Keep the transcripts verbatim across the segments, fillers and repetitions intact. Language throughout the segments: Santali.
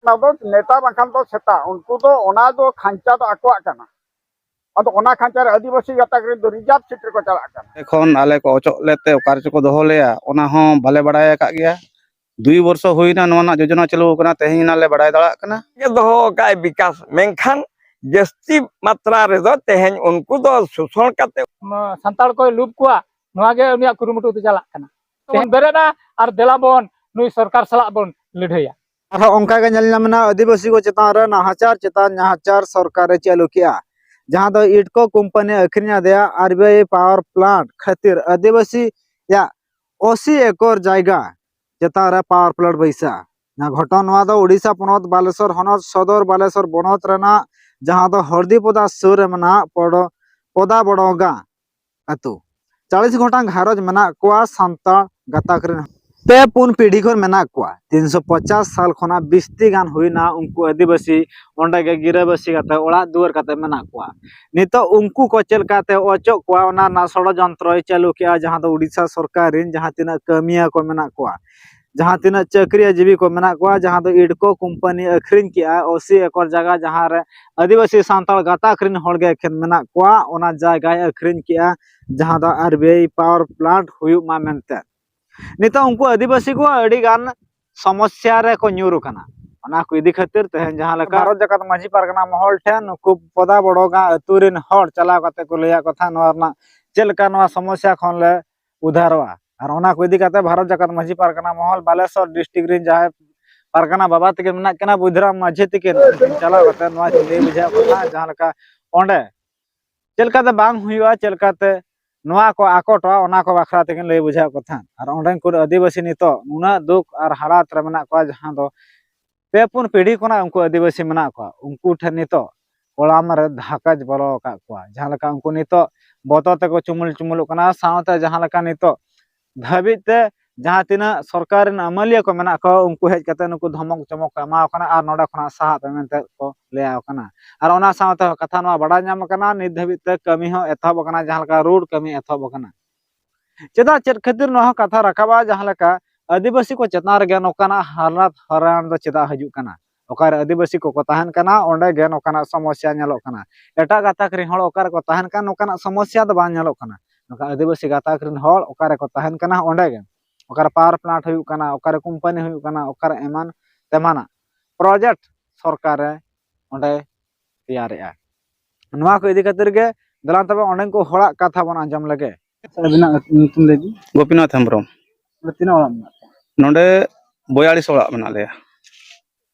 ᱚᱱᱟ ᱫᱚ ᱱᱮᱛᱟ ᱵᱟᱝᱠᱷᱟᱱ ᱫᱚ ᱥᱮᱛᱟ, ᱩᱱᱠᱩ ᱫᱚ ᱚᱱᱟ ᱫᱚ ᱠᱷᱟᱧᱪᱟ ᱫᱚ ᱟᱠᱚᱣᱟᱜ ᱠᱟᱱᱟ᱾ ᱟᱫᱚ ᱚᱱᱟ ᱠᱷᱟᱧᱪᱟ ᱨᱮ ᱟᱹᱫᱤᱵᱟᱹᱥᱤ ᱜᱟᱛᱟᱠ ᱨᱮᱱ ᱫᱚ ᱨᱤᱡᱟᱨᱵᱷ ᱥᱤᱴ ᱨᱮᱠᱚ ᱪᱟᱞᱟᱜ ᱠᱟᱱᱟ᱾ ᱮᱠᱷᱚᱱ ᱟᱞᱮ ᱠᱚ ᱚᱪᱚᱜ ᱞᱮᱫ ᱛᱮ ᱚᱠᱟ ᱨᱮᱪᱚ ᱠᱚ ᱫᱚᱦᱚ ᱞᱮᱭᱟ, ᱚᱱᱟ ᱦᱚᱸ ᱵᱟᱞᱮ ᱵᱟᱲᱟᱭ ᱟᱠᱟᱫ ᱜᱮᱭᱟ᱾ ᱫᱩᱭ ᱵᱚᱨᱥᱚ ᱦᱩᱭᱱᱟ ᱱᱚᱣᱟ ᱨᱮᱱᱟᱜ ᱡᱳᱡᱚᱱᱟ ᱪᱟᱹᱞᱩ ᱟᱠᱟᱱᱟ, ᱛᱮᱦᱮᱧ ᱱᱟᱜ ᱞᱮ ᱵᱟᱲᱟᱭ ᱫᱟᱲᱮᱭᱟᱜ ᱠᱟᱱᱟ᱾ ᱜᱮ ᱫᱚᱦᱚ ᱟᱠᱟᱫ ᱵᱤᱠᱟᱥ, ᱢᱮᱱᱠᱷᱟᱱ ᱡᱟᱹᱥᱛᱤ ᱢᱟᱛᱨᱟ ᱨᱮᱫᱚ ᱛᱮᱦᱮᱧ ᱩᱱᱠᱩ ᱫᱚ ᱥᱳᱥᱚᱱ ᱠᱟᱛᱮ ᱥᱟᱱᱛᱟᱲ ᱠᱚᱭ ᱞᱩᱵ ᱠᱚᱣᱟ, ᱱᱚᱣᱟ ᱜᱮ ᱩᱱᱤᱭᱟᱜ ᱠᱩᱨᱩᱢᱩᱴᱩ ᱫᱚ ᱪᱟᱞᱟᱜ ᱠᱟᱱᱟ᱾ ᱵᱚᱱ ᱵᱮᱨᱮᱫᱼᱟ ᱟᱨ ᱫᱮᱞᱟ ᱵᱚᱱ ᱱᱩᱭ ᱥᱚᱨᱠᱟᱨ ᱥᱟᱞᱟᱜ ᱵᱚᱱ ᱞᱟᱹᱲᱦᱟᱹᱭᱟ᱾ ᱟᱨᱦᱚᱸ ᱚᱱᱠᱟ ᱜᱮ ᱧᱮᱞ ᱧᱟᱢ ᱮᱱᱟ, ᱟᱹᱫᱤᱵᱟᱹᱥᱤ ᱠᱚ ᱪᱮᱛᱟᱱ ᱨᱮ ᱱᱟᱦᱟᱪᱟᱨ ᱪᱮᱛᱟᱱ ᱱᱟᱦᱟᱪᱟᱨ ᱥᱚᱨᱠᱟᱨ ᱮ ᱪᱟᱹᱞᱩ ᱠᱮᱜᱼᱟ, ᱡᱟᱦᱟᱸ ᱫᱚ ᱤᱴᱠᱳ ᱠᱳᱢᱯᱟᱱᱤ ᱟᱹᱠᱷᱨᱤᱧ ᱟᱫᱮᱭᱟ ᱟᱨ ᱵᱤ ᱟᱭ ᱯᱟᱣᱟᱨ ᱯᱞᱟᱱᱴ ᱠᱷᱟᱹᱛᱤᱨ ᱟᱹᱫᱤᱵᱟᱹᱥᱤᱭᱟᱜ ᱚᱥᱤ ᱮᱠᱚᱨ ᱡᱟᱭᱜᱟ ᱪᱮᱛᱟᱱ ᱨᱮ ᱯᱟᱣᱟᱨ ᱯᱞᱟᱱᱴ ᱵᱟᱹᱭᱥᱟᱹᱜᱼᱟ᱾ ᱱᱚᱣᱟ ᱜᱷᱚᱴᱚᱱ ᱱᱚᱣᱟ ᱫᱚ ᱩᱰᱤᱥᱟ ᱯᱚᱱᱚᱛ ᱵᱟᱞᱮᱥᱚᱨ ᱦᱚᱱᱚᱛ ᱥᱚᱫᱚᱨ ᱵᱟᱞᱮᱥᱚᱨ ᱵᱚᱱᱚᱛ ᱨᱮᱱᱟᱜ, ᱡᱟᱦᱟᱸ ᱫᱚ ᱦᱚᱨᱫᱤᱯᱚᱫᱟ ᱥᱩᱨ ᱨᱮ ᱢᱮᱱᱟᱜ ᱯᱚᱫᱟ ᱵᱚᱲᱚᱜᱟ ᱟᱹᱛᱩ᱾ ᱪᱟᱞᱤᱥ ᱜᱚᱴᱟᱝ ᱜᱷᱟᱨᱚᱸᱡᱽ ᱢᱮᱱᱟᱜ ᱠᱚᱣᱟ ᱥᱟᱱᱛᱟᱲ ᱜᱟᱛᱟᱠ ᱨᱮᱱ᱾ ᱯᱮ ᱯᱩᱱ ᱯᱤᱲᱦᱤ ᱠᱷᱚᱱ ᱢᱮᱱᱟᱜ ᱠᱚᱣᱟ᱾ ᱛᱤᱱᱥᱚ ᱯᱚᱪᱟᱥ ᱥᱟᱞ ᱠᱷᱚᱱᱟᱜ ᱵᱤᱥᱛᱤ ᱜᱟᱱ ᱦᱩᱭᱱᱟ ᱩᱱᱠᱩ ᱟᱹᱫᱤᱵᱟᱹᱥᱤ ᱚᱸᱰᱮ ᱜᱮ ᱜᱤᱨᱟᱹᱵᱟᱹᱥᱤ ᱠᱟᱛᱮ, ᱚᱲᱟᱜ ᱫᱩᱣᱟᱹᱨ ᱠᱟᱛᱮ ᱢᱮᱱᱟᱜ ᱠᱚᱣᱟ᱾ ᱱᱤᱛᱚᱜ ᱩᱱᱠᱩ ᱠᱚ ᱪᱮᱫ ᱞᱮᱠᱟᱛᱮ ᱚᱪᱚᱜ ᱠᱚᱣᱟ, ᱚᱱᱟ ᱨᱮᱱᱟᱜ ᱥᱚᱲᱚᱡᱚᱱᱛᱨᱚᱭ ᱪᱟᱹᱞᱩ ᱠᱮᱜᱼᱟ, ᱡᱟᱦᱟᱸ ᱫᱚ ᱩᱰᱤᱥᱟ ᱥᱚᱨᱠᱟᱨ ᱨᱮᱱ ᱡᱟᱦᱟᱸ ᱛᱤᱱᱟᱹᱜ ᱠᱟᱹᱢᱤᱭᱟᱹ ᱠᱚ ᱢᱮᱱᱟᱜ ᱠᱚᱣᱟ, ᱡᱟᱦᱟᱸ ᱛᱤᱱᱟᱹᱜ ᱪᱟᱹᱠᱨᱤᱭᱟᱹ ᱡᱤᱵᱤ ᱠᱚ ᱢᱮᱱᱟᱜ ᱠᱚᱣᱟ, ᱡᱟᱦᱟᱸ ᱫᱚ ᱤᱰᱠᱳ ᱠᱳᱢᱯᱟᱱᱤ ᱟᱹᱠᱷᱨᱤᱧ ᱠᱮᱜᱼᱟ ᱚᱥᱤ ᱮᱠᱚᱨ ᱡᱟᱭᱜᱟ, ᱡᱟᱦᱟᱸ ᱨᱮ ᱟᱹᱫᱤᱵᱟᱹᱥᱤ ᱥᱟᱱᱛᱟᱲ ᱜᱟᱛᱟᱠ ᱨᱮᱱ ᱦᱚᱲ ᱜᱮ ᱮᱠᱷᱮᱱ ᱢᱮᱱᱟᱜ ᱠᱚᱣᱟ, ᱚᱱᱟ ᱡᱟᱭᱜᱟᱭ ᱟᱹᱠᱷᱨᱤᱧ ᱠᱮᱜᱼᱟ, ᱡᱟᱦᱟᱸ ᱫᱚ ᱟᱨ ᱵᱤ ᱟᱭ ᱯᱟᱣᱟᱨ ᱯᱞᱟᱱᱴ ᱦᱩᱭᱩᱜ ᱢᱟ ᱢᱮᱱᱛᱮ᱾ ᱱᱤᱛᱚᱜ ᱩᱱᱠᱩ ᱟᱹᱫᱤᱵᱟᱹᱥᱤ ᱠᱚ ᱟᱹᱰᱤ ᱜᱟᱱ ᱥᱚᱢᱚᱥᱥᱟ ᱨᱮᱠᱚ ᱧᱩᱨ ᱟᱠᱟᱱᱟ᱾ ᱚᱱᱟ ᱠᱚ ᱤᱫᱤ ᱠᱷᱟᱹᱛᱤᱨ ᱛᱮᱦᱮᱧ ᱡᱟᱦᱟᱸ ᱞᱮᱠᱟ ᱵᱷᱟᱨᱚᱛ ᱡᱟᱠᱟᱛ ᱢᱟᱹᱡᱷᱤ ᱯᱟᱨᱜᱟᱱᱟ ᱢᱚᱦᱚᱞ ᱴᱷᱮᱱ ᱱᱩᱠᱩ ᱯᱚᱫᱟ ᱵᱚᱲᱚᱜᱟ ᱟᱹᱛᱩ ᱨᱮᱱ ᱦᱚᱲ ᱪᱟᱞᱟᱣ ᱠᱟᱛᱮ ᱠᱚ ᱞᱟᱹᱭᱟᱫ ᱠᱚ ᱛᱟᱦᱮᱸᱫ, ᱱᱚᱣᱟ ᱨᱮᱱᱟᱜ ᱪᱮᱫ ᱞᱮᱠᱟ ᱱᱚᱣᱟ ᱥᱚᱢᱚᱥᱥᱟ ᱠᱷᱚᱱ ᱞᱮ ᱩᱫᱷᱟᱨᱚᱜᱼᱟ᱾ ᱟᱨ ᱚᱱᱟ ᱠᱚ ᱤᱫᱤ ᱠᱟᱛᱮ ᱵᱷᱟᱨᱚᱛ ᱡᱟᱠᱟᱛ ᱢᱟᱹᱡᱷᱤ ᱯᱟᱨᱜᱟᱱᱟ ᱢᱚᱦᱚᱞ ᱵᱟᱞᱮᱥᱚᱨ ᱰᱤᱥᱴᱨᱤᱠᱴ ᱨᱮᱱ ᱡᱟᱦᱟᱸᱭ ᱯᱟᱨᱜᱟᱱᱟ ᱵᱟᱵᱟ ᱛᱟᱹᱠᱤᱱ ᱢᱮᱱᱟᱜ ᱠᱤᱱᱟ, ᱵᱩᱫᱷᱤᱨᱟᱢ ᱢᱟᱹᱡᱷᱤ ᱛᱟᱹᱠᱤᱱ, ᱩᱱᱠᱤᱱ ᱪᱟᱞᱟᱣ ᱠᱟᱛᱮ ᱱᱚᱣᱟ ᱠᱤᱱ ᱞᱟᱹᱭ ᱵᱩᱡᱷᱟᱹᱣ ᱠᱚ ᱠᱟᱱᱟ, ᱡᱟᱦᱟᱸ ᱞᱮᱠᱟ ᱚᱸᱰᱮ ᱪᱮᱫ ᱞᱮᱠᱟᱛᱮ ᱵᱟᱝ ᱦᱩᱭᱩᱜᱼᱟ, ᱪᱮᱫ ᱞᱮᱠᱟᱛᱮ ᱱᱚᱣᱟ ᱠᱚ ᱟᱠᱚᱴᱚᱜᱼᱟ, ᱚᱱᱟ ᱠᱚ ᱵᱟᱠᱷᱨᱟ ᱛᱮᱠᱤᱱ ᱞᱟᱹᱭ ᱵᱩᱡᱷᱟᱹᱣ ᱠᱚ ᱛᱟᱦᱮᱸᱫ᱾ ᱟᱨ ᱚᱸᱰᱮᱱ ᱠᱚ ᱟᱹᱫᱤᱵᱟᱹᱥᱤ ᱱᱤᱛᱚᱜ ᱱᱩᱱᱟᱹᱜ ᱫᱩᱠ ᱟᱨ ᱦᱟᱞᱟᱛ ᱨᱮ ᱢᱮᱱᱟᱜ ᱠᱚᱣᱟ, ᱡᱟᱦᱟᱸ ᱫᱚ ᱯᱮ ᱯᱩᱱ ᱯᱤᱲᱦᱤ ᱠᱷᱚᱱᱟᱜ ᱩᱱᱠᱩ ᱟᱹᱫᱤᱵᱟᱹᱥᱤ ᱢᱮᱱᱟᱜ ᱠᱚᱣᱟ, ᱩᱱᱠᱩ ᱴᱷᱮᱱ ᱱᱤᱛᱚᱜ ᱠᱚᱲᱟᱢ ᱨᱮ ᱫᱷᱟᱠᱟᱡ ᱵᱚᱞᱚ ᱟᱠᱟᱫ ᱠᱚᱣᱟ᱾ ᱡᱟᱦᱟᱸ ᱞᱮᱠᱟ ᱩᱱᱠᱩ ᱱᱤᱛᱚᱜ ᱵᱚᱛᱚᱨ ᱛᱮᱠᱚ ᱪᱩᱢᱩᱞ ᱪᱩᱢᱩᱞᱚᱜ ᱠᱟᱱᱟ, ᱥᱟᱶᱛᱮ ᱡᱟᱦᱟᱸ ᱞᱮᱠᱟ ᱱᱤᱛᱚᱜ ᱫᱷᱟᱹᱵᱤᱡ ᱛᱮ ᱡᱟᱦᱟᱸ ᱛᱤᱱᱟᱹᱜ ᱥᱚᱨᱠᱟᱨ ᱨᱮᱱ ᱟᱹᱢᱟᱹᱞᱤᱭᱟᱹ ᱠᱚ ᱢᱮᱱᱟᱜ ᱠᱚᱣᱟ, ᱩᱱᱠᱩ ᱦᱮᱡ ᱠᱟᱛᱮ ᱱᱩᱠᱩ ᱫᱷᱚᱢᱚᱠ ᱪᱚᱢᱚᱠ ᱠᱚ ᱮᱢᱟᱣ ᱠᱟᱱᱟ ᱟᱨ ᱱᱚᱰᱮ ᱠᱷᱚᱱᱟᱜ ᱥᱟᱦᱟᱜ ᱯᱮ ᱢᱮᱱᱛᱮ ᱠᱚ ᱞᱟᱹᱭᱟᱣ ᱠᱟᱱᱟ᱾ ᱟᱨ ᱚᱱᱟ ᱥᱟᱶᱛᱮ ᱠᱟᱛᱷᱟ ᱱᱚᱣᱟ ᱵᱟᱰᱟᱭ ᱧᱟᱢ ᱠᱟᱱᱟ, ᱱᱤᱛ ᱫᱷᱟᱹᱵᱤᱡ ᱛᱮ ᱠᱟᱹᱢᱤ ᱦᱚᱸ ᱮᱛᱚᱦᱚᱵ ᱟᱠᱟᱱᱟ, ᱡᱟᱦᱟᱸ ᱞᱮᱠᱟ ᱨᱳᱰ ᱠᱟᱹᱢᱤ ᱮᱛᱚᱦᱚᱵ ᱟᱠᱟᱱᱟ᱾ ᱪᱮᱫᱟᱜ, ᱪᱮᱫ ᱠᱷᱟᱹᱛᱤᱨ ᱱᱚᱣᱟ ᱦᱚᱸ ᱠᱟᱛᱷᱟ ᱨᱟᱠᱟᱵᱼᱟ, ᱡᱟᱦᱟᱸ ᱞᱮᱠᱟ ᱟᱹᱫᱤᱵᱟᱹᱥᱤ ᱠᱚ ᱪᱮᱛᱟᱱ ᱨᱮᱜᱮ ᱱᱚᱝᱠᱟᱱᱟᱜ ᱦᱟᱞᱟᱛ ᱦᱟᱨᱟᱱ ᱫᱚ ᱪᱮᱫᱟᱜ ᱦᱤᱡᱩᱜ ᱠᱟᱱᱟ? ᱚᱠᱟᱨᱮ ᱟᱹᱫᱤᱵᱟᱹᱥᱤ ᱠᱚᱠᱚ ᱛᱟᱦᱮᱱ ᱠᱟᱱᱟ, ᱚᱸᱰᱮ ᱜᱮ ᱱᱚᱝᱠᱟᱱᱟᱜ ᱥᱚᱢᱚᱥᱥᱟ ᱧᱮᱞᱚᱜ ᱠᱟᱱᱟ᱾ ᱮᱴᱟᱜ ᱜᱟᱛᱟᱠ ᱨᱮᱱ ᱦᱚᱲ ᱚᱠᱟ ᱨᱮᱠᱚ ᱛᱟᱦᱮᱱ ᱠᱟᱱ, ᱱᱚᱝᱠᱟᱱᱟᱜ ᱥᱚᱢᱚᱥᱥᱟ ᱫᱚ ᱵᱟᱝ ᱧᱮᱞᱚᱜ ᱠᱟᱱᱟ᱾ ᱱᱚᱝᱠᱟ ᱟᱹᱫᱤᱵᱟᱹᱥᱤ ᱜᱟᱛᱟᱠ ᱨᱮᱱ ᱦᱚᱲ ᱚᱠᱟ ᱨᱮᱠᱚ ᱛᱟᱦᱮᱱ ᱠᱟᱱᱟ, ᱚᱸᱰᱮ ᱜᱮ ᱚᱠᱟᱨᱮ ᱯᱟᱣᱟᱨ ᱯᱞᱟᱱᱴ ᱦᱩᱭᱩᱜ ᱠᱟᱱᱟ, ᱚᱠᱟᱨᱮ ᱠᱳᱢᱯᱟᱱᱤ ᱦᱩᱭᱩᱜ ᱠᱟᱱᱟ, ᱚᱠᱟᱨᱮ ᱮᱢᱟᱱ ᱛᱮᱢᱟᱱᱟᱜ ᱯᱨᱚᱡᱮᱠᱴ ᱥᱚᱨᱠᱟᱨ ᱨᱮ ᱚᱸᱰᱮ ᱛᱮᱭᱟᱨᱮᱜᱼᱟ᱾ ᱱᱚᱣᱟ ᱠᱚ ᱤᱫᱤ ᱠᱷᱟᱹᱛᱤᱨ ᱜᱮ ᱫᱮᱞᱟ ᱛᱚᱵᱮ ᱚᱸᱰᱮᱱ ᱠᱚ ᱦᱚᱲᱟᱜ ᱠᱟᱛᱷᱟ ᱵᱚᱱ ᱟᱸᱡᱚᱢ ᱞᱮᱜᱮ᱾ ᱟᱹᱵᱤᱱᱟᱜ ᱧᱩᱛᱩᱢ ᱞᱟᱹᱭ ᱵᱤᱱ᱾ ᱜᱳᱯᱤᱱᱟᱛᱷ ᱦᱮᱢᱵᱨᱚᱢ᱾ ᱱᱚᱰᱮ ᱛᱤᱱᱟᱹᱜ ᱚᱲᱟᱜ ᱢᱮᱱᱟᱜ ᱯᱮᱭᱟ? ᱱᱚᱰᱮ ᱵᱚᱭᱟᱞᱤᱥ ᱚᱲᱟᱜ ᱢᱮᱱᱟᱜ ᱞᱮᱭᱟ᱾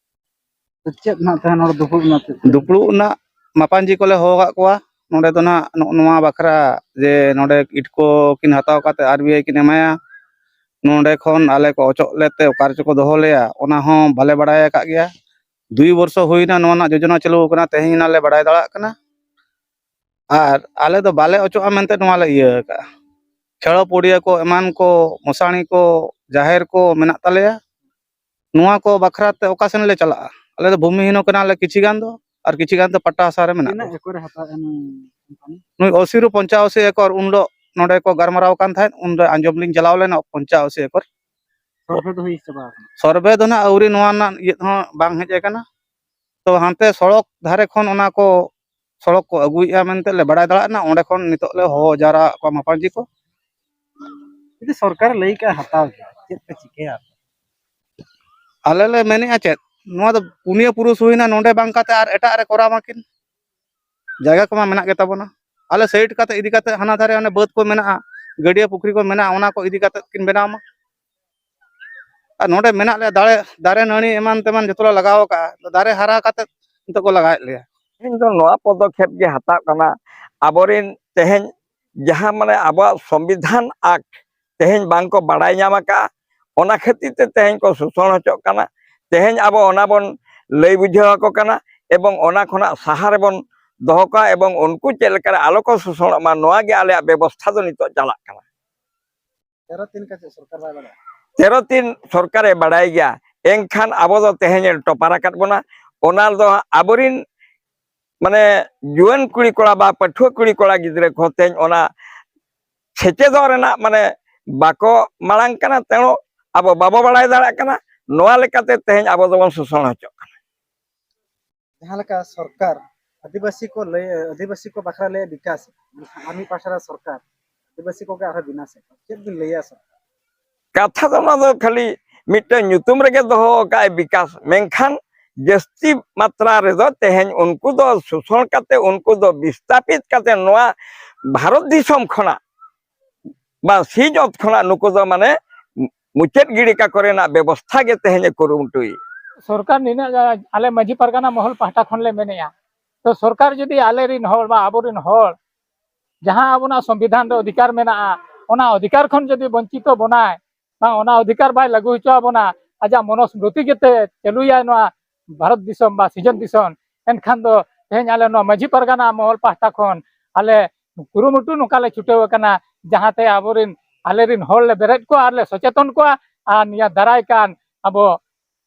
ᱪᱮᱫ ᱱᱟᱜ ᱛᱟᱦᱮᱸ ᱱᱚᱰᱮ ᱫᱩᱯᱲᱩᱵ ᱨᱮᱱᱟᱜ ᱪᱮᱫ? ᱫᱩᱯᱲᱩᱵ ᱨᱮᱱᱟᱜ ᱢᱟᱯᱟᱱᱡᱤ ᱠᱚᱞᱮ ᱦᱚᱦᱚ ᱟᱠᱟᱫ ᱠᱚᱣᱟ᱾ ᱱᱚᱰᱮ ᱫᱚ ᱱᱟᱜ ᱱᱚᱜᱼᱚ ᱱᱚᱣᱟ ᱵᱟᱠᱷᱨᱟ ᱡᱮ ᱱᱚᱰᱮ ᱤᱴᱠᱳ ᱠᱤᱱ ᱦᱟᱛᱟᱣ ᱠᱟᱛᱮ ᱟᱨ ᱵᱤ ᱟᱭ ᱠᱤᱱ ᱮᱢᱟᱭᱟ᱾ ᱱᱚᱰᱮ ᱠᱷᱚᱱ ᱟᱞᱮ ᱠᱚ ᱚᱪᱚᱜ ᱞᱮᱫ ᱛᱮ ᱚᱠᱟ ᱨᱮᱪᱚ ᱠᱚ ᱫᱚᱦᱚ ᱞᱮᱭᱟ, ᱚᱱᱟ ᱦᱚᱸ ᱵᱟᱞᱮ ᱵᱟᱲᱟᱭ ᱟᱠᱟᱫ ᱜᱮᱭᱟ᱾ ᱫᱩᱭ ᱵᱚᱨᱥᱚ ᱦᱩᱭᱱᱟ ᱱᱚᱣᱟ ᱨᱮᱱᱟᱜ ᱡᱳᱡᱚᱱᱟ ᱪᱟᱹᱞᱩ ᱟᱠᱟᱱᱟ, ᱛᱮᱦᱮᱧ ᱱᱟᱜ ᱞᱮ ᱵᱟᱲᱟᱭ ᱫᱟᱲᱮᱭᱟᱜ ᱠᱟᱱᱟ᱾ ᱟᱨ ᱟᱞᱮ ᱫᱚ ᱵᱟᱞᱮ ᱚᱪᱚᱜᱼᱟ ᱢᱮᱱᱛᱮ ᱱᱚᱣᱟ ᱞᱮ ᱤᱭᱟᱹ ᱟᱠᱟᱫᱼᱟ᱾ ᱠᱷᱮᱲᱚ ᱯᱚᱲᱤᱭᱟᱹ ᱠᱚ, ᱮᱢᱟᱱ ᱠᱚ, ᱢᱚᱥᱟᱬᱤ ᱠᱚ, ᱡᱟᱦᱮᱨ ᱠᱚ ᱢᱮᱱᱟᱜ ᱛᱟᱞᱮᱭᱟ᱾ ᱱᱚᱣᱟ ᱠᱚ ᱵᱟᱠᱷᱨᱟ ᱛᱮ ᱚᱠᱟ ᱥᱮᱱ ᱞᱮ ᱪᱟᱞᱟᱜᱼᱟ? ᱟᱞᱮ ᱫᱚ ᱵᱷᱩᱢᱤᱦᱤᱱᱚ ᱠᱟᱱᱟᱞᱮ ᱠᱤᱪᱷᱤ ᱜᱟᱱ ᱫᱚ, ᱟᱨ ᱠᱤᱪᱷᱤ ᱜᱟᱱ ᱫᱚ ᱯᱟᱴᱟ ᱦᱟᱥᱟ ᱨᱮ ᱢᱮᱱᱟᱜ ᱛᱤᱱᱟᱹᱜ ᱠᱚᱣᱟ᱾ ᱮᱠᱚᱨᱮ ᱦᱟᱛᱟᱣ ᱮᱢ ᱠᱟᱱᱟ? ᱱᱩᱭ ᱟᱥᱤ ᱨᱩ ᱯᱚᱧᱪᱟᱥᱤ ᱮᱠᱚᱨ᱾ ᱩᱱ ᱦᱤᱞᱳᱜ ᱱᱚᱰᱮ ᱠᱚ ᱜᱟᱞᱢᱟᱨᱟᱣ ᱠᱟᱱ ᱛᱟᱦᱮᱸᱫ, ᱩᱱᱨᱮ ᱟᱸᱡᱚᱢ ᱞᱤᱧ ᱪᱟᱞᱟᱣ ᱞᱮᱱᱟ, ᱯᱚᱧᱪᱟᱥᱤ ᱮᱠᱚᱨ᱾ ᱥᱚᱨᱵᱷᱮ ᱫᱚ ᱦᱩᱭ ᱪᱟᱵᱟ ᱟᱠᱟᱱᱟ? ᱥᱚᱨᱵᱷᱮ ᱫᱚ ᱱᱟᱜ ᱟᱹᱣᱨᱤ, ᱱᱚᱣᱟ ᱨᱮᱱᱟᱜ ᱤᱭᱟᱹ ᱦᱚᱸ ᱵᱟᱝ ᱦᱮᱡ ᱟᱠᱟᱱᱟ᱾ ᱛᱚ ᱦᱟᱱᱛᱮ ᱥᱚᱲᱚᱠ ᱫᱷᱟᱨᱮ ᱠᱷᱚᱱ ᱚᱱᱟ ᱠᱚ ᱥᱚᱲᱚᱠ ᱠᱚ ᱟᱹᱜᱩᱭᱮᱫᱼᱟ ᱢᱮᱱᱛᱮ ᱞᱮ ᱵᱟᱲᱟᱭ ᱫᱟᱲᱮᱭᱟᱜ ᱠᱟᱱᱟ᱾ ᱚᱸᱰᱮ ᱠᱷᱚᱱ ᱱᱤᱛᱚᱜ ᱞᱮ ᱦᱚᱦᱚ ᱡᱟᱣᱨᱟ ᱟᱠᱟᱫ ᱠᱚᱣᱟ ᱢᱟᱯᱟᱱᱡᱤ ᱠᱚ᱾ ᱡᱩᱫᱤ ᱥᱚᱨᱠᱟᱨᱮ ᱞᱟᱹᱭ ᱠᱟᱜᱼᱟ ᱦᱟᱛᱟᱣ ᱜᱮᱭᱟ, ᱪᱮᱫ ᱯᱮ ᱪᱤᱠᱟᱹᱭᱟ? ᱟᱞᱮ ᱞᱮ ᱢᱮᱱᱮᱫᱼᱟ ᱪᱮᱫ, ᱱᱚᱣᱟ ᱫᱚ ᱯᱩᱱᱭᱟᱹ ᱯᱩᱨᱩᱥ ᱦᱩᱭᱱᱟ, ᱱᱚᱰᱮ ᱵᱟᱝ ᱠᱟᱛᱮ ᱟᱨ ᱮᱴᱟᱜ ᱨᱮ ᱠᱚᱨᱟᱣ ᱢᱟᱠᱤᱱ᱾ ᱡᱟᱭᱜᱟ ᱠᱚᱢᱟ ᱢᱮᱱᱟᱜ ᱜᱮᱛᱟ ᱵᱚᱱᱟ᱾ ᱟᱞᱮ ᱥᱟᱭᱤᱰ ᱠᱟᱛᱮ ᱤᱫᱤ ᱠᱟᱛᱮ ᱦᱟᱱᱟ ᱫᱷᱟᱨᱮ ᱚᱱᱮ ᱵᱟᱹᱫᱽ ᱠᱚ ᱢᱮᱱᱟᱜᱼᱟ, ᱜᱟᱹᱰᱭᱟᱹ ᱯᱩᱠᱷᱨᱤ ᱠᱚ ᱢᱮᱱᱟᱜᱼᱟ, ᱚᱱᱟ ᱠᱚ ᱤᱫᱤ ᱠᱟᱛᱮ ᱠᱤᱱ ᱵᱮᱱᱟᱣ ᱢᱟ᱾ ᱟᱨ ᱱᱚᱰᱮ ᱢᱮᱱᱟᱜ ᱞᱮᱭᱟ, ᱫᱟᱨᱮ, ᱫᱟᱨᱮ ᱱᱟᱹᱲᱤ ᱮᱢᱟᱱ ᱛᱮᱢᱟᱱ ᱡᱚᱛᱚ ᱞᱮ ᱞᱟᱜᱟᱣ ᱟᱠᱟᱫᱼᱟ, ᱫᱟᱨᱮ ᱦᱟᱨᱟ ᱠᱟᱛᱮ ᱱᱤᱛᱚᱜ ᱠᱚ ᱞᱟᱜᱟᱣᱮᱫ ᱞᱮᱭᱟ᱾ ᱤᱧ ᱫᱚ ᱱᱚᱣᱟ ᱯᱚᱫᱚᱠᱷᱮᱯ ᱜᱮ ᱦᱟᱛᱟᱣ ᱠᱟᱱᱟ, ᱟᱵᱚᱨᱮᱱ ᱛᱮᱦᱮᱧ ᱡᱟᱦᱟᱸ ᱢᱟᱱᱮ ᱟᱵᱚᱣᱟᱜ ᱥᱚᱝᱵᱤᱫᱷᱟᱱ ᱟᱠᱴ ᱛᱮᱦᱮᱧ ᱵᱟᱝ ᱠᱚ ᱵᱟᱲᱟᱭ ᱧᱟᱢ ᱟᱠᱟᱫᱼᱟ, ᱚᱱᱟ ᱠᱷᱟᱹᱛᱤᱨ ᱛᱮ ᱛᱮᱦᱮᱧ ᱠᱚ ᱥᱳᱥᱚᱱ ᱦᱚᱪᱚᱜ ᱠᱟᱱᱟ᱾ ᱛᱮᱦᱮᱧ ᱟᱵᱚ ᱚᱱᱟ ᱵᱚᱱ ᱞᱟᱹᱭ ᱵᱩᱡᱷᱟᱹᱣ ᱟᱠᱚ ᱠᱟᱱᱟ, ᱮᱵᱚᱝ ᱚᱱᱟ ᱠᱷᱚᱱᱟᱜ ᱥᱟᱦᱟ ᱨᱮᱵᱚᱱ ᱫᱚᱦᱚ ᱠᱚᱣᱟ, ᱮᱵᱚᱝ ᱩᱱᱠᱩ ᱪᱮᱫ ᱞᱮᱠᱟᱨᱮ ᱟᱞᱚ ᱠᱚ ᱥᱳᱥᱚᱱᱚᱜ ᱢᱟ, ᱱᱚᱣᱟ ᱜᱮ ᱟᱞᱮᱭᱟᱜ ᱵᱮᱵᱚᱥᱛᱷᱟ ᱫᱚ ᱱᱤᱛᱚᱜ ᱪᱟᱞᱟᱜ ᱠᱟᱱᱟ᱾ ᱛᱮᱨᱚ ᱛᱤᱱ ᱠᱟᱛᱮ ᱥᱚᱨᱠᱟᱨ ᱵᱟᱭ ᱵᱟᱲᱟᱭᱟ? ᱛᱮᱨᱚ ᱛᱤᱱ ᱥᱚᱨᱠᱟᱨᱮ ᱵᱟᱲᱟᱭ ᱜᱮᱭᱟ, ᱮᱱᱠᱷᱟᱱ ᱟᱵᱚ ᱫᱚ ᱛᱮᱦᱮᱧ ᱮ ᱴᱚᱯᱟᱨ ᱟᱠᱟᱫ ᱵᱚᱱᱟ᱾ ᱚᱱᱟ ᱫᱚ ᱟᱵᱚᱨᱤᱱ ᱢᱟᱱᱮ ᱡᱩᱣᱟᱹᱱ ᱠᱩᱲᱤ ᱠᱚᱲᱟ ᱵᱟ ᱯᱟᱹᱴᱷᱩᱣᱟᱹ ᱠᱩᱲᱤ ᱠᱚᱲᱟ ᱜᱤᱫᱽᱨᱟᱹ ᱠᱚ ᱛᱮᱦᱮᱧ ᱚᱱᱟ ᱥᱮᱪᱮᱫᱚᱜ ᱨᱮᱱᱟᱜ ᱢᱟᱱᱮ ᱵᱟᱠᱚ ᱢᱟᱲᱟᱝ ᱠᱟᱱᱟ, ᱛᱮᱬᱚ ᱟᱵᱚ ᱵᱟᱵᱚ ᱵᱟᱲᱟᱭ ᱫᱟᱲᱮᱭᱟᱜ ᱠᱟᱱᱟ᱾ ᱱᱚᱣᱟ ᱞᱮᱠᱟᱛᱮ ᱛᱮᱦᱮᱧ ᱟᱵᱚ ᱫᱚᱵᱚᱱ ᱥᱳᱥᱚᱱ ᱦᱚᱪᱚᱜ ᱠᱟᱱᱟ᱾ ᱡᱟᱦᱟᱸ ᱞᱮᱠᱟ ᱥᱚᱨᱠᱟᱨ ᱟᱹᱫᱤᱵᱟᱹᱥᱤ ᱠᱚ ᱞᱟᱹᱭ, ᱟᱹᱫᱤᱵᱟᱹᱥᱤ ᱠᱚ ᱵᱟᱠᱷᱨᱟ ᱞᱟᱹᱭ ᱵᱤᱠᱟᱥ, ᱟᱨ ᱢᱤᱫ ᱯᱟᱦᱴᱟ ᱨᱮ ᱥᱚᱨᱠᱟᱨ ᱟᱹᱫᱤᱵᱟᱹᱥᱤ ᱠᱚᱜᱮ ᱟᱨᱦᱚᱸ ᱵᱤᱱᱟᱥ ᱮᱫ ᱠᱚᱣᱟ᱾ ᱪᱮᱫ ᱵᱤᱱ ᱞᱟᱹᱭᱟ ᱥᱚᱨᱠᱟᱨ? ᱠᱟᱛᱷᱟ ᱫᱚ ᱚᱱᱟ ᱫᱚ ᱠᱷᱟᱹᱞᱤ ᱢᱤᱫᱴᱟᱝ ᱧᱩᱛᱩᱢ ᱨᱮᱜᱮ ᱫᱚᱦᱚ ᱟᱠᱟᱫ ᱵᱤᱠᱟᱥ, ᱢᱮᱱᱠᱷᱟᱱ ᱡᱟᱹᱥᱛᱤ ᱢᱟᱛᱨᱟ ᱨᱮᱫᱚ ᱛᱮᱦᱮᱧ ᱩᱱᱠᱩ ᱫᱚ ᱥᱳᱥᱚᱱ ᱠᱟᱛᱮ, ᱩᱱᱠᱩ ᱫᱚ ᱵᱤᱥᱛᱟᱯᱤᱛ ᱠᱟᱛᱮ ᱱᱚᱣᱟ ᱵᱷᱟᱨᱚᱛ ᱫᱤᱥᱚᱢ ᱠᱷᱚᱱᱟᱜ ᱵᱟ ᱥᱤᱧᱚᱛ ᱠᱷᱚᱱᱟᱜ ᱱᱩᱠᱩ ᱫᱚ ᱢᱟᱱᱮ ᱢᱩᱪᱟᱹᱫ ᱜᱤᱰᱤ ᱠᱟᱠᱚ ᱨᱮᱱᱟᱜ ᱵᱮᱵᱚᱥᱛᱷᱟ ᱜᱮ ᱛᱮᱦᱮᱧ ᱮ ᱠᱩᱨᱩᱢᱩᱴᱩᱭ᱾ ᱥᱚᱨᱠᱟᱨ ᱱᱤᱱᱟᱹᱜ ᱜᱟ-, ᱟᱞᱮ ᱢᱟᱹᱡᱷᱤ ᱯᱟᱨᱜᱟᱱᱟ ᱢᱚᱦᱚᱞ ᱯᱟᱦᱴᱟ ᱠᱷᱚᱱ ᱞᱮ ᱢᱮᱱᱮᱜᱼᱟ, ᱛᱚ ᱥᱚᱨᱠᱟᱨ ᱡᱩᱫᱤ ᱟᱞᱮ ᱨᱤᱱ ᱦᱚᱲ ᱵᱟ ᱟᱵᱚ ᱨᱤᱱ ᱦᱚᱲ ᱡᱟᱦᱟᱸ ᱟᱵᱚᱱᱟᱜ ᱥᱚᱝᱵᱤᱫᱷᱟᱱ ᱨᱮ ᱚᱫᱷᱤᱠᱟᱨ ᱢᱮᱱᱟᱜᱼᱟ, ᱚᱱᱟ ᱚᱫᱷᱤᱠᱟᱨ ᱠᱷᱚᱱ ᱡᱩᱫᱤ ᱵᱚᱧᱪᱤᱛᱚ ᱵᱚᱱᱟᱭ, ᱵᱟᱝ ᱚᱱᱟ ᱚᱫᱷᱤᱠᱟᱨ ᱵᱟᱭ ᱞᱟᱹᱜᱩ ᱦᱚᱪᱚ ᱟᱵᱚᱱᱟ, ᱟᱡᱟᱜ ᱢᱚᱱᱚᱥᱢᱨᱩᱛᱤ ᱡᱟᱛᱮ ᱪᱟᱹᱞᱩᱭᱟᱭ ᱱᱚᱣᱟ ᱵᱷᱟᱨᱚᱛ ᱫᱤᱥᱚᱢ ᱵᱟ ᱥᱤᱡᱚᱱ ᱫᱤᱥᱚᱢ, ᱮᱱᱠᱷᱟᱱ ᱫᱚ ᱛᱮᱦᱮᱧ ᱟᱞᱮ ᱱᱚᱣᱟ ᱢᱟᱹᱡᱷᱤ ᱯᱟᱨᱜᱟᱱᱟ ᱢᱚᱦᱚᱞ ᱯᱟᱦᱴᱟ ᱠᱷᱚᱱ ᱟᱞᱮ ᱠᱩᱨᱩᱢᱩᱴᱩ ᱱᱚᱝᱠᱟ ᱞᱮ ᱪᱷᱩᱴᱟᱹᱣ ᱟᱠᱟᱱᱟ, ᱡᱟᱦᱟᱸᱛᱮ ᱟᱵᱚᱨᱮᱱ, ᱟᱞᱮᱨᱮᱱ ᱦᱚᱲ ᱞᱮ ᱵᱮᱨᱮᱫ ᱠᱚᱣᱟ ᱟᱨ ᱞᱮ ᱥᱚᱪᱮᱛᱚᱱ ᱠᱚᱣᱟ᱾ ᱟᱨ ᱱᱤᱭᱟᱹ ᱫᱟᱨᱟᱭ ᱠᱟᱱ ᱟᱵᱚ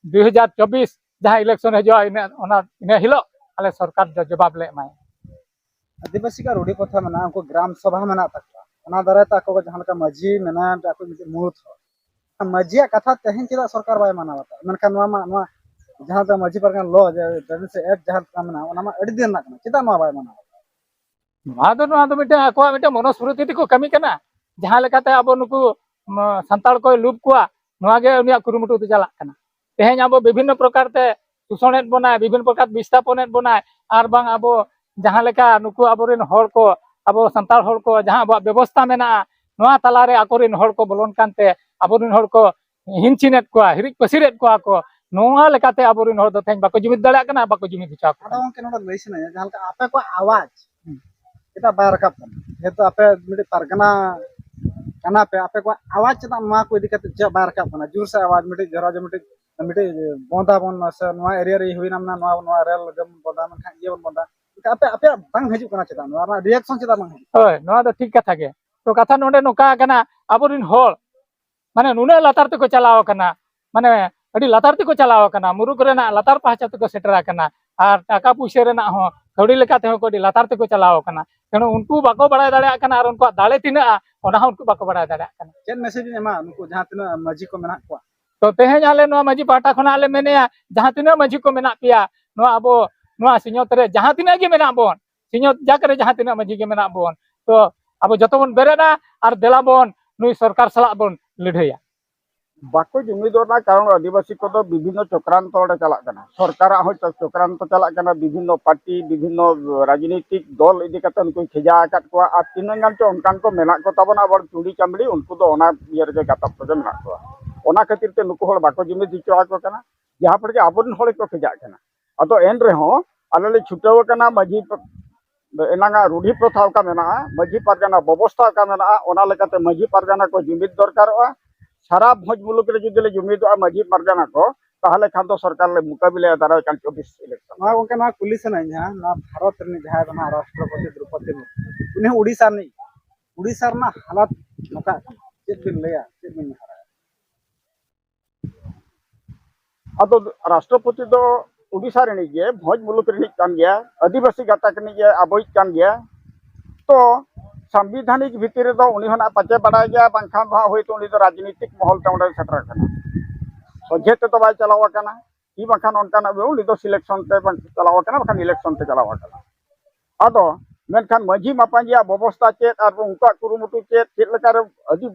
ᱫᱩᱭ ᱦᱟᱡᱟᱨ ᱪᱚᱵᱵᱤᱥ ᱡᱟᱦᱟᱸ election ᱦᱤᱡᱩᱜᱼᱟ, ᱤᱱᱟᱹ, ᱚᱱᱟ, ᱤᱱᱟᱹ ᱦᱤᱞᱳᱜ ᱟᱞᱮ ᱥᱚᱨᱠᱟᱨ ᱫᱚ ᱡᱚᱵᱟᱵ ᱞᱮ ᱮᱢᱟᱭᱟ᱾ ᱟᱹᱫᱤᱵᱟᱹᱥᱤ ᱠᱚᱣᱟᱜ ᱨᱩᱰᱤ ᱯᱨᱚᱛᱷᱟ ᱢᱮᱱᱟᱜᱼᱟ, ᱩᱱᱠᱩ ᱜᱨᱟᱢ ᱥᱚᱵᱷᱟ ᱢᱮᱱᱟᱜ ᱛᱟᱠᱚᱣᱟ, ᱚᱱᱟ ᱫᱟᱨᱟᱭ ᱛᱮ ᱟᱠᱚ ᱠᱚ ᱡᱟᱦᱟᱸ ᱞᱮᱠᱟ ᱢᱟᱹᱡᱷᱤ ᱢᱮᱱᱟᱭᱟ, ᱟᱠᱚ ᱢᱤᱫᱴᱮᱱ ᱢᱩᱬᱩᱫ ᱦᱚᱲ, ᱢᱟᱹᱡᱷᱤᱭᱟᱜ ᱠᱟᱛᱷᱟ ᱛᱮᱦᱮᱧ ᱪᱮᱫᱟᱜ ᱥᱚᱨᱠᱟᱨ ᱵᱟᱭ ᱢᱟᱱᱟᱣ ᱵᱟᱛᱟᱣᱟ? ᱢᱮᱱᱠᱷᱟᱱ ᱱᱚᱣᱟ ᱢᱟ, ᱱᱚᱣᱟ ᱡᱟᱦᱟᱸ ᱫᱚ ᱢᱟᱹᱡᱷᱤ ᱯᱟᱨᱜᱟᱱᱟ law, ᱡᱮ ᱨᱮᱡᱤᱥᱴᱟᱨ ᱮᱠᱴ ᱡᱟᱦᱟᱸ ᱞᱮᱠᱟ ᱢᱮᱱᱟᱜᱼᱟ, ᱚᱱᱟ ᱢᱟ ᱟᱹᱰᱤ ᱫᱤᱱ ᱨᱮᱱᱟᱜ ᱠᱟᱱᱟ, ᱪᱮᱫᱟᱜ ᱱᱚᱣᱟ ᱵᱟᱭ ᱢᱟᱱᱟᱣ ᱵᱟᱛᱟᱣᱟ? ᱱᱚᱣᱟ ᱫᱚ, ᱱᱚᱣᱟ ᱫᱚ ᱢᱤᱫᱴᱮᱱ ᱟᱠᱚᱣᱟᱜ ᱢᱤᱫᱴᱮᱱ ᱢᱚᱱᱚᱥᱢᱨᱩᱛᱤ ᱛᱮᱠᱚ ᱠᱟᱹᱢᱤ ᱠᱟᱱᱟ, ᱡᱟᱦᱟᱸ ᱞᱮᱠᱟᱛᱮ ᱟᱵᱚ ᱱᱩᱠᱩ, ᱢ, ᱥᱟᱱᱛᱟᱲ ᱠᱚᱭ ᱞᱩᱯ ᱠᱚᱣᱟ, ᱱᱚᱣᱟ ᱜᱮ ᱩᱱᱤᱭᱟᱜ ᱠᱩᱨᱩᱢᱩᱴᱩ ᱫᱚ ᱪᱟᱞᱟᱜ ᱠᱟᱱᱟ᱾ ᱛᱮᱦᱮᱧ ᱟᱵᱚ ᱵᱤᱵᱷᱤᱱᱱᱚ ᱯᱨᱚᱠᱟᱨ ᱛᱮ ᱥᱳᱥᱚᱱᱮᱫ ᱵᱚᱱᱟᱭ, ᱵᱤᱵᱷᱤᱱᱱᱚ ᱯᱨᱚᱠᱟᱨ ᱵᱤᱥᱛᱟᱯᱚᱱᱮᱫ ᱵᱚᱱᱟᱭ, ᱟᱨ ᱵᱟᱝ ᱟᱵᱚ ᱡᱟᱦᱟᱸ ᱞᱮᱠᱟ ᱱᱩᱠᱩ ᱟᱵᱚᱨᱮᱱ ᱦᱚᱲ ᱠᱚ, ᱟᱵᱚ ᱥᱟᱱᱛᱟᱲ ᱦᱚᱲ ᱠᱚ ᱡᱟᱦᱟᱸ ᱟᱵᱚᱣᱟᱜ ᱵᱮᱵᱚᱥᱛᱟ ᱢᱮᱱᱟᱜᱼᱟ, ᱱᱚᱣᱟ ᱛᱟᱞᱟᱨᱮ ᱟᱠᱚᱨᱮᱱ ᱦᱚᱲ ᱠᱚ ᱵᱚᱞᱚᱱ ᱠᱟᱱᱛᱮ ᱟᱵᱚᱨᱮᱱ ᱦᱚᱲ ᱠᱚ ᱦᱤᱱᱪᱤᱱᱮᱫ ᱠᱚᱣᱟ, ᱦᱤᱨᱤᱡ ᱯᱟᱹᱥᱤᱨᱮᱫ ᱠᱚᱣᱟ ᱠᱚ᱾ ᱱᱚᱣᱟ ᱞᱮᱠᱟᱛᱮ ᱟᱵᱚᱨᱮᱱ ᱦᱚᱲ ᱫᱚ ᱛᱮᱦᱮᱧ ᱵᱟᱠᱚ ᱡᱩᱢᱤᱫ ᱫᱟᱲᱮᱭᱟᱜ ᱠᱟᱱᱟ, ᱵᱟᱠᱚ ᱡᱩᱢᱤᱫ ᱦᱚᱪᱚ ᱟᱠᱚ ᱟᱫᱚ ᱠᱟᱱᱟ᱾ ᱜᱚᱢᱠᱮ, ᱱᱚᱰᱮ ᱞᱟᱹᱭ ᱥᱟᱱᱟᱧᱟ, ᱡᱟᱦᱟᱸ ᱞᱮᱠᱟ ᱟᱯᱮ ᱠᱚᱣᱟᱜ ᱟᱣᱟᱡᱽ ᱦᱩᱸ᱾ ᱪᱮᱫᱟᱜ ᱵᱟᱭ ᱨᱟᱠᱟᱵ ᱠᱟᱱᱟ? ᱡᱮᱦᱮᱛᱩ ᱟᱯᱮ ᱢᱤᱫᱴᱤᱡ ᱯᱟᱨᱜᱟᱱᱟ ᱠᱟᱱᱟ ᱯᱮ, ᱟᱯᱮ ᱠᱚᱣᱟᱜ ᱟᱣᱟᱡᱽ ᱪᱮᱫᱟᱜ ᱱᱚᱣᱟ ᱠᱚ ᱤᱫᱤ ᱠᱟᱛᱮ ᱪᱮᱫᱟᱜ ᱵᱟᱭ ᱨᱟᱠᱟᱵ ᱠᱟᱱᱟ? ᱡᱳᱨ ᱥᱮ ᱟᱣᱟᱡᱽ ᱢᱤᱫᱴᱤᱡ ᱡᱚᱨᱟ ᱡᱮ ᱢᱤᱫᱴᱤᱡ, ᱢᱤᱫᱴᱤᱡ ᱵᱚᱸᱫᱟ ᱵᱚᱱ ᱥᱮ ᱱᱚᱣᱟ ᱮᱨᱤᱭᱟ ᱨᱮ ᱦᱩᱭᱱᱟ, ᱢᱟᱱᱮ ᱱᱚᱣᱟ, ᱱᱚᱣᱟ ᱨᱮᱞ ᱜᱮᱢ ᱵᱚᱸᱫᱟ, ᱢᱮᱱᱠᱷᱟᱱ ᱤᱭᱟᱹ ᱵᱚᱱ ᱵᱚᱸᱫᱟ, ᱢᱮᱱᱠᱷᱟᱱ ᱟᱯᱮ, ᱟᱯᱮᱭᱟᱜ ᱵᱟᱝ ᱦᱤᱡᱩᱜ ᱠᱟᱱᱟ ᱪᱮᱫᱟᱜ? ᱱᱚᱣᱟ ᱨᱮᱱᱟᱜ ᱨᱤᱭᱮᱠᱥᱚᱱ ᱪᱮᱫᱟᱜ ᱵᱟᱝ ᱦᱤᱡᱩᱜ ᱠᱟᱱᱟ? ᱦᱳᱭ, ᱱᱚᱣᱟ ᱫᱚ ᱴᱷᱤᱠ ᱠᱟᱛᱷᱟ ᱜᱮ᱾ ᱛᱚ ᱠᱟᱛᱷᱟ ᱱᱚᱰᱮ ᱱᱚᱝᱠᱟ ᱠᱟᱱᱟ, ᱟᱵᱚᱨᱮᱱ ᱦᱚᱲ ᱢᱟᱱᱮ ᱱᱩᱱᱟᱹᱜ ᱞᱟᱛᱟᱨ ᱛᱮᱠᱚ ᱪᱟᱞᱟᱣ ᱟᱠᱟᱱᱟ, ᱢᱟᱱᱮ ᱟᱹᱰᱤ ᱞᱟᱛᱟᱨ ᱛᱮᱠᱚ ᱪᱟᱞᱟᱣ ᱟᱠᱟᱱᱟ, ᱢᱩᱨᱩᱠ ᱨᱮᱱᱟᱜ ᱞᱟᱛᱟᱨ ᱯᱟᱦᱪᱟ ᱛᱮᱠᱚ ᱥᱮᱴᱮᱨ ᱟᱠᱟᱱᱟ, ᱟᱨ ᱴᱟᱠᱟ ᱯᱩᱭᱥᱟᱹ ᱨᱮᱱᱟᱜ ᱦᱚᱸ, ᱠᱟᱹᱣᱰᱤ ᱞᱮᱠᱟ ᱛᱮᱦᱚᱸ ᱠᱚ ᱟᱹᱰᱤ ᱞᱟᱛᱟᱨ ᱛᱮᱠᱚ ᱪᱟᱞᱟᱣ ᱟᱠᱟᱱᱟ᱾ ᱛᱮᱱᱩ ᱩᱱᱠᱩ ᱵᱟᱠᱚ ᱵᱟᱲᱟᱭ ᱫᱟᱲᱮᱭᱟᱜ ᱠᱟᱱᱟ, ᱟᱨ ᱩᱱᱠᱩᱣᱟᱜ ᱫᱟᱲᱮ ᱛᱤᱱᱟᱹᱜᱼᱟ, ᱚᱱᱟ ᱦᱚᱸ ᱩᱱᱠᱩ ᱵᱟᱠᱚ ᱵᱟᱲᱟᱭ ᱫᱟᱲᱮᱭᱟᱜ ᱠᱟᱱᱟ᱾ ᱪᱮᱫ ᱢᱮᱥᱮᱡᱽ ᱵᱤᱱ ᱮᱢᱟ ᱱᱩᱠᱩ ᱡᱟᱦᱟᱸ ᱛᱤᱱᱟᱹᱜ ᱢᱟᱹᱡᱷᱤ ᱠᱚ ᱢᱮᱱᱟᱜ ᱠᱚᱣᱟ? ᱛᱚ ᱛᱮᱦᱮᱧ ᱟᱞᱮ ᱱᱚᱣᱟ ᱢᱟᱹᱡᱷᱤ ᱯᱟᱦᱴᱟ ᱠᱷᱚᱱᱟᱜ ᱞᱮ ᱢᱮᱱᱮᱜᱼᱟ, ᱡᱟᱦᱟᱸ ᱛᱤᱱᱟᱹᱜ ᱢᱟᱹᱡᱷᱤ ᱠᱚ ᱢᱮᱱᱟᱜ ᱯᱮᱭᱟ, ᱱᱚᱣᱟ ᱟᱵᱚ ᱱᱚᱣᱟ ᱥᱤᱧᱚᱛ ᱨᱮ ᱡᱟᱦᱟᱸ ᱛᱤᱱᱟᱹᱜ ᱜᱮ ᱢᱮᱱᱟᱜ ᱵᱚᱱ, ᱥᱤᱧᱚᱛ ᱡᱟᱠ ᱨᱮ ᱡᱟᱦᱟᱸ ᱛᱤᱱᱟᱹᱜ ᱢᱟᱹᱡᱷᱤ ᱜᱮ ᱢᱮᱱᱟᱜ ᱵᱚᱱ, ᱛᱚ ᱟᱵᱚ ᱡᱚᱛᱚ ᱵᱚᱱ ᱵᱮᱨᱮᱫᱼᱟ ᱟᱨ ᱫᱮᱞᱟ ᱵᱚᱱ ᱱᱩᱭ ᱥᱚᱨᱠᱟᱨ ᱥᱟᱞᱟᱜ ᱵᱚᱱ ᱞᱟᱹᱲᱦᱟᱹᱭᱟ᱾ ᱵᱟᱠᱚ ᱡᱩᱢᱤᱫᱚᱜ ᱨᱮᱱᱟᱜ ᱠᱟᱨᱚᱱ, ᱟᱹᱫᱤᱵᱟᱹᱥᱤ ᱠᱚᱫᱚ ᱵᱤᱵᱷᱤᱱᱱᱚ ᱪᱚᱠᱨᱟᱱᱛᱚ ᱨᱮ ᱪᱟᱞᱟᱜ ᱠᱟᱱᱟ, ᱥᱚᱨᱠᱟᱨᱟᱜ ᱦᱚᱸ ᱪᱚ-, ᱪᱚᱠᱨᱟᱱᱛᱚ ᱪᱟᱞᱟᱜ ᱠᱟᱱᱟ, ᱵᱤᱵᱷᱤᱱᱱᱚ ᱯᱟᱨᱴᱤ, ᱵᱤᱵᱷᱤᱱᱱᱚ ᱨᱟᱡᱽᱱᱤᱛᱤᱠ ᱫᱚᱞ ᱤᱫᱤ ᱠᱟᱛᱮ ᱩᱱᱠᱩᱭ ᱠᱷᱮᱡᱟ ᱟᱠᱟᱫ ᱠᱚᱣᱟ᱾ ᱟᱨ ᱛᱤᱱᱟᱹᱜ ᱜᱟᱱ ᱪᱚ ᱚᱱᱠᱟᱱ ᱠᱚ ᱢᱮᱱᱟᱜ ᱠᱚ ᱛᱟᱵᱚᱱᱟ, ᱟᱵᱚ ᱪᱩᱲᱤ ᱪᱟᱢᱲᱤ, ᱩᱱᱠᱩ ᱫᱚ ᱚᱱᱟ ᱤᱭᱟᱹ ᱨᱮᱜᱮ ᱜᱟᱛᱟᱠ ᱠᱚᱜᱮ ᱢᱮᱱᱟᱜ ᱠᱚᱣᱟ᱾ ᱚᱱᱟ ᱠᱷᱟᱹᱛᱤᱨ ᱛᱮ ᱱᱩᱠᱩ ᱦᱚᱲ ᱵᱟᱠᱚ ᱡᱩᱢᱤᱫ ᱦᱚᱪᱚ ᱟᱠᱚ ᱠᱟᱱᱟ, ᱡᱟᱦᱟᱸ ᱯᱷᱚᱞ ᱜᱮ ᱟᱵᱚᱨᱮᱱ ᱦᱚᱲ ᱜᱮᱠᱚ ᱠᱷᱮᱡᱟᱜ ᱠᱟᱱᱟ᱾ ᱟᱫᱚ ᱮᱱ ᱨᱮᱦᱚᱸ ᱟᱞᱮ ᱞᱮ ᱪᱷᱩᱴᱟᱹᱣ ᱟᱠᱟᱱᱟ, ᱢᱟᱹᱡᱷᱤ ᱯ-, ᱮᱱᱟᱝᱟᱜ ᱨᱩᱰᱷᱤ ᱯᱨᱚᱛᱷᱟ ᱚᱠᱟ ᱢᱮᱱᱟᱜᱼᱟ, ᱢᱟᱹᱡᱷᱤ ᱯᱟᱨᱜᱟᱱᱟ ᱵᱮᱵᱚᱥᱛᱷᱟ ᱚᱠᱟ ᱢᱮᱱᱟᱜᱼᱟ, ᱚᱱᱟ ᱞᱮᱠᱟᱛᱮ ᱢᱟᱹᱡᱷᱤ ᱯᱟᱨᱜᱟᱱᱟ ᱠᱚ ᱡᱩᱢᱤᱫ ᱫᱚᱨᱠᱟᱨᱚᱜᱼᱟ᱾ ᱥᱟᱨᱟ ᱵᱷᱚᱸᱡᱽ ᱢᱩᱞᱩᱠ ᱨᱮ ᱡᱩᱫᱤ ᱞᱮ ᱡᱩᱢᱤᱫᱚᱜᱼᱟ ᱢᱟᱹᱡᱷᱤ ᱯᱟᱨᱜᱟᱱᱟ ᱠᱚ, ᱛᱟᱦᱚᱞᱮ ᱠᱷᱟᱱ ᱫᱚ ᱥᱚᱨᱠᱟᱨ ᱞᱮ ᱢᱩᱠᱟᱵᱤᱞᱟᱭᱟ ᱫᱟᱨᱟᱭ ᱠᱟᱱ ᱪᱚᱵᱵᱤᱥ election᱾ ᱱᱚᱣᱟ ᱜᱚᱝᱠᱮ, ᱱᱚᱣᱟ ᱠᱩᱞᱤ ᱥᱟᱱᱟᱧ ᱦᱟᱸᱜ, ᱱᱚᱣᱟ ᱵᱷᱟᱨᱚᱛ ᱨᱤᱱᱤᱡ ᱡᱟᱦᱟᱸᱭ ᱠᱟᱱᱟ ᱨᱟᱥᱴᱨᱚᱯᱚᱛᱤ ᱫᱨᱚᱯᱚᱫᱤ ᱢᱩᱨᱢᱩ, ᱩᱱᱤ ᱦᱚᱸ ᱩᱰᱤᱥᱟ ᱨᱤᱱᱤᱡ, ᱩᱰᱤᱥᱟ ᱨᱮᱱᱟᱜ ᱦᱟᱞᱚᱛ ᱱᱚᱝᱠᱟ ᱠᱟᱱᱟ, ᱪᱮᱫ ᱵᱤᱱ ᱞᱟᱹᱭᱟ, ᱪᱮᱫ ᱵᱤᱱ ᱢᱮᱱᱟ? ᱟᱫᱚ ᱨᱟᱥᱴᱨᱚᱯᱚᱛᱤ ᱫᱚ ᱩᱰᱤᱥᱟ ᱨᱤᱱᱤᱡ ᱜᱮ, ᱵᱷᱚᱸᱡᱽ ᱢᱩᱞᱩᱠ ᱨᱤᱱᱤᱡ ᱠᱟᱱ ᱜᱮᱭᱟ, ᱟᱹᱫᱤᱵᱟᱹᱥᱤ ᱜᱟᱛᱟᱠ ᱨᱤᱱᱤᱡ ᱜᱮ, ᱟᱵᱚᱭᱤᱡ ᱠᱟᱱ ᱜᱮᱭᱟ᱾ ᱛᱚ ᱥᱟᱝᱵᱤᱫᱷᱟᱱᱤᱠ ᱵᱷᱤᱛᱤᱨ ᱨᱮᱫᱚ ᱩᱱᱤ ᱦᱚᱸ ᱱᱟᱜ ᱯᱟᱪᱮ ᱵᱟᱰᱟᱭ ᱜᱮᱭᱟ, ᱵᱟᱝᱠᱷᱟᱱ ᱫᱚ ᱦᱟᱸᱜ ᱦᱳᱭᱛᱳ ᱩᱱᱤ ᱫᱚ ᱨᱟᱡᱽᱱᱤᱛᱤᱠ ᱢᱚᱦᱚᱞ ᱛᱮ ᱚᱸᱰᱮ ᱥᱮᱴᱮᱨ ᱟᱠᱟᱱᱟ, ᱥᱚᱡᱷᱮ ᱛᱮᱫᱚ ᱵᱟᱭ ᱪᱟᱞᱟᱣ ᱟᱠᱟᱱᱟ᱾ ᱠᱤ ᱵᱟᱝᱠᱷᱟᱱ ᱚᱱᱠᱟᱱᱟᱜ ᱜᱮ ᱩᱱᱤ ᱫᱚ selection ᱛᱮ ᱵᱟᱝ ᱪᱟᱞᱟᱣ ᱟᱠᱟᱱᱟ, ᱵᱟᱝᱠᱷᱟᱱ election ᱛᱮ ᱪᱟᱞᱟᱣ ᱟᱠᱟᱱᱟ᱾ ᱟᱫᱚ ᱢᱮᱱᱠᱷᱟᱱ ᱢᱟᱹᱡᱷᱤ ᱢᱟᱯᱟᱡᱤᱭᱟᱜ ᱵᱮᱵᱚᱥᱛᱟ ᱪᱮᱫ ᱟᱨ ᱩᱱᱠᱩᱣᱟᱜ ᱠᱩᱨᱩᱢᱩᱴᱩ ᱪᱮᱫ, ᱪᱮᱫ ᱞᱮᱠᱟᱨᱮ ᱟᱹᱫᱤ-,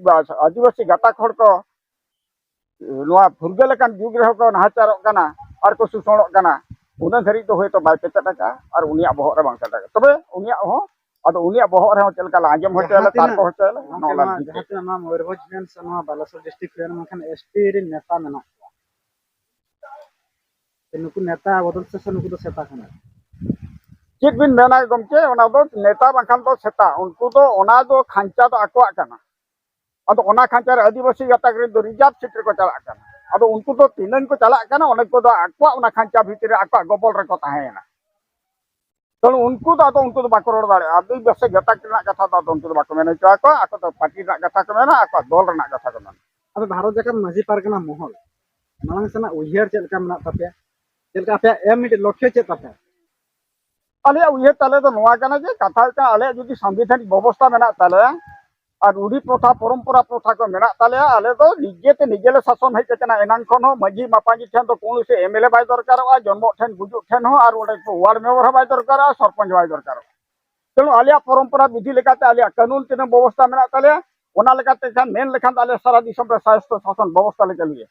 ᱟᱹᱫᱤᱵᱟᱹᱥᱤ ᱜᱟᱛᱟᱠ ᱦᱚᱲ ᱠᱚ ᱱᱚᱣᱟ ᱯᱷᱩᱨᱜᱟᱹᱞ ᱟᱠᱟᱱ ᱡᱩᱜᱽ ᱨᱮᱦᱚᱸ ᱠᱚ ᱱᱟᱦᱟᱪᱟᱨᱚᱜ ᱠᱟᱱᱟ ᱟᱨ ᱠᱚ ᱥᱳᱥᱚᱱᱚᱜ ᱠᱟᱱᱟ, ᱩᱱᱟᱹᱜ ᱫᱷᱟᱹᱨᱤᱡ ᱫᱚ ᱦᱳᱭᱛᱳ ᱵᱟᱭ ᱯᱮᱴᱮᱫ ᱟᱠᱟᱫᱼᱟ ᱟᱨ ᱩᱱᱤᱭᱟᱜ ᱵᱚᱦᱚᱜ ᱨᱮ ᱵᱟᱝ ᱥᱮᱴᱮᱨ ᱟᱠᱟᱫᱼᱟ᱾ ᱛᱚᱵᱮ ᱩᱱᱤᱭᱟᱜ ᱦᱚᱸ, ᱟᱫᱚ ᱩᱱᱤᱭᱟᱜ ᱵᱚᱦᱚᱜ ᱨᱮᱦᱚᱸ ᱪᱮᱫ ᱞᱮᱠᱟ ᱞᱮ ᱟᱸᱡᱚᱢ ᱦᱚᱪᱚᱭᱟᱞᱮ, ᱡᱟᱦᱟᱸ ᱛᱟᱨᱠᱚ ᱛᱤᱱᱟᱹᱜ, ᱦᱚᱪᱚᱭᱟᱞᱮ, ᱜᱚᱢᱠᱮ, ᱱᱚᱣᱟ ᱱᱚᱣᱟ ᱞᱟᱹᱜᱤᱫ ᱡᱟᱦᱟᱸ ᱛᱮ ᱛᱤᱱᱟᱹᱜ ᱱᱚᱣᱟ ᱢᱚᱭᱩᱨᱵᱷᱚᱸᱡᱽ ᱦᱩᱭᱮᱱ ᱥᱮ ᱱᱚᱣᱟ ᱵᱟᱞᱮᱥᱚᱨ district ᱦᱩᱭᱮᱱ, ᱢᱮᱱᱠᱷᱟᱱ S T ᱨᱮᱱ ᱱᱮᱛᱟ ᱢᱮᱱᱟᱜ ᱠᱚᱣᱟ᱾ ᱱᱩᱠᱩ ᱱᱮᱛᱟ ᱵᱚᱫᱚᱞ ᱥᱮ, ᱥᱮ ᱱᱩᱠᱩ ᱫᱚ ᱥᱮᱛᱟ ᱠᱟᱱᱟ? ᱪᱮᱫ ᱵᱤᱱ ᱢᱮᱱᱟ ᱜᱚᱢᱠᱮ, ᱚᱱᱟ ᱫᱚ ᱱᱮᱛᱟ ᱵᱟᱝᱠᱷᱟᱱ ᱫᱚ ᱥᱮᱛᱟ, ᱩᱱᱠᱩ ᱫᱚ ᱚᱱᱟ ᱫᱚ ᱠᱷᱟᱧᱪᱟ ᱫᱚ ᱟᱠᱚᱣᱟᱜ ᱠᱟᱱᱟ᱾ ᱟᱫᱚ ᱚᱱᱟ ᱠᱷᱟᱧᱪᱟ ᱨᱮ ᱟᱹᱫᱤᱵᱟᱹᱥᱤ ᱜᱟᱛᱟᱠ ᱨᱮᱱ ᱫᱚ reserve seat ᱨᱮᱠᱚ ᱪᱟᱞᱟᱜ ᱠᱟᱱᱟ᱾ ᱟᱫᱚ ᱩᱱᱠᱩ ᱫᱚ ᱛᱤᱱᱟᱹᱝ ᱠᱚ ᱪᱟᱞᱟᱜ ᱠᱟᱱᱟ, ᱚᱱᱟ ᱠᱚᱫᱚ ᱟᱠᱚᱣᱟᱜ ᱚᱱᱟ ᱠᱷᱟᱧᱪᱟ ᱵᱷᱤᱛᱤᱨ ᱨᱮ ᱟᱠᱚᱣᱟᱜ ᱜᱚᱵᱚᱞ ᱨᱮᱠᱚ ᱛᱟᱦᱮᱸᱭᱮᱱᱟ᱾ ᱛᱟᱦᱞᱮ ᱩᱱᱠᱩ ᱫᱚ ᱟᱫᱚ ᱩᱱᱠᱩ ᱫᱚ ᱵᱟᱠᱚ ᱨᱚᱲ ᱫᱟᱲᱮᱭᱟᱜᱼᱟ᱾ ᱟᱹᱫᱤᱵᱟᱹᱥᱤ ᱜᱟᱛᱟᱠ ᱨᱮᱱᱟᱜ ᱠᱟᱛᱷᱟ ᱫᱚ ᱟᱫᱚ ᱩᱱᱠᱩ ᱫᱚ ᱵᱟᱠᱚ ᱢᱮᱱ ᱦᱚᱪᱚ ᱟᱠᱚᱣᱟ, ᱟᱠᱚ ᱫᱚ ᱯᱟᱨᱴᱤ ᱨᱮᱱᱟᱜ ᱠᱟᱛᱷᱟ ᱠᱚ ᱢᱮᱱᱟ, ᱟᱠᱚᱣᱟᱜ ᱫᱚᱞ ᱨᱮᱱᱟᱜ ᱠᱟᱛᱷᱟ ᱠᱚ ᱢᱮᱱᱟ᱾ ᱟᱫᱚ ᱵᱷᱟᱨᱚᱛ ᱡᱟᱠᱟᱛ ᱢᱟᱹᱡᱷᱤ ᱯᱟᱨᱜᱟᱱᱟ ᱢᱚᱦᱚᱞ, ᱢᱟᱲᱟᱝ ᱥᱮᱱᱟᱜ ᱩᱭᱦᱟᱹᱨ ᱪᱮᱫ ᱞᱮᱠᱟ ᱢᱮᱱᱟᱜ ᱛᱟᱯᱮᱭᱟ? ᱪᱮᱫ ᱞᱮᱠᱟ ᱟᱯᱮᱭᱟᱜ ᱮᱢ ᱢᱤᱫᱴᱮᱡ ᱞᱚᱠᱠᱷᱭᱚ ᱪᱮᱫ ᱛᱟᱯᱮ? ᱟᱞᱮᱭᱟᱜ ᱩᱭᱦᱟᱹᱨ ᱛᱟᱞᱮ ᱫᱚ ᱱᱚᱣᱟ ᱠᱟᱱᱟ ᱡᱮ, ᱠᱟᱛᱷᱟ ᱦᱩᱭᱩᱜ ᱠᱟᱱᱟ, ᱟᱞᱮᱭᱟᱜ ᱡᱩᱫᱤ ᱥᱟᱝᱵᱤᱫᱷᱟᱱᱤᱠ ᱵᱮᱵᱚᱥᱛᱷᱟ ᱢᱮᱱᱟᱜ ᱛᱟᱞᱮᱭᱟ, ᱟᱨ ᱨᱩᱰᱷᱤ ᱯᱨᱚᱛᱷᱟ, ᱯᱚᱨᱚᱢᱯᱚᱨᱟ ᱯᱨᱚᱛᱷᱟ ᱠᱚ ᱢᱮᱱᱟᱜ ᱛᱟᱞᱮᱭᱟ᱾ ᱟᱞᱮ ᱫᱚ ᱱᱤᱡᱮ ᱛᱮ ᱱᱤᱡᱮ ᱞᱮ ᱥᱟᱥᱚᱱ ᱦᱮᱡ ᱟᱠᱟᱱᱟ᱾ ᱮᱱᱟᱝ ᱠᱷᱚᱱ ᱦᱚᱸ ᱢᱟᱹᱡᱷᱤ ᱢᱟᱯᱟᱡᱤ ᱴᱷᱮᱱ ᱫᱚ ᱠᱳᱱᱳ ᱥᱮ ᱮᱢ ᱮᱞ ᱮ ᱵᱟᱭ ᱫᱚᱨᱠᱟᱨᱚᱜᱼᱟ, ᱡᱚᱱᱢᱚᱜ ᱴᱷᱮᱱ ᱜᱩᱡᱩᱜ ᱴᱷᱮᱱ ᱦᱚᱸ, ᱟᱨ ᱚᱸᱰᱮ ᱠᱚ ᱣᱟᱨᱰ ᱢᱮᱢᱵᱟᱨ ᱦᱚᱸ ᱵᱟᱭ ᱫᱚᱨᱠᱟᱨᱚᱜᱼᱟ, ᱥᱚᱨᱯᱚᱧᱪ ᱵᱟᱭ ᱫᱚᱨᱠᱟᱨᱚᱜᱼᱟ᱾ ᱛᱮᱱᱩ ᱟᱞᱮᱭᱟᱜ ᱯᱚᱨᱚᱢᱯᱚᱨᱟ ᱵᱤᱫᱷᱤ ᱞᱮᱠᱟᱛᱮ ᱟᱞᱮᱭᱟᱜ ᱠᱟᱹᱱᱩᱱ ᱛᱤᱱᱟᱹᱜ ᱵᱮᱵᱚᱥᱛᱟ ᱢᱮᱱᱟᱜ ᱛᱟᱞᱮᱭᱟ, ᱚᱱᱟ ᱞᱮᱠᱟᱛᱮ ᱠᱷᱟᱱ ᱢᱮᱱ ᱞᱮᱠᱷᱟᱱ ᱫᱚ ᱟᱞᱮ ᱥᱟᱨᱟ ᱫᱤᱥᱚᱢ ᱨᱮ ᱥᱟᱭᱚᱥᱛᱚ ᱥᱟᱥᱚᱱ ᱵᱮᱵᱚᱥᱛᱟ ᱞᱮ ᱪᱟᱹᱞᱩᱭᱟ᱾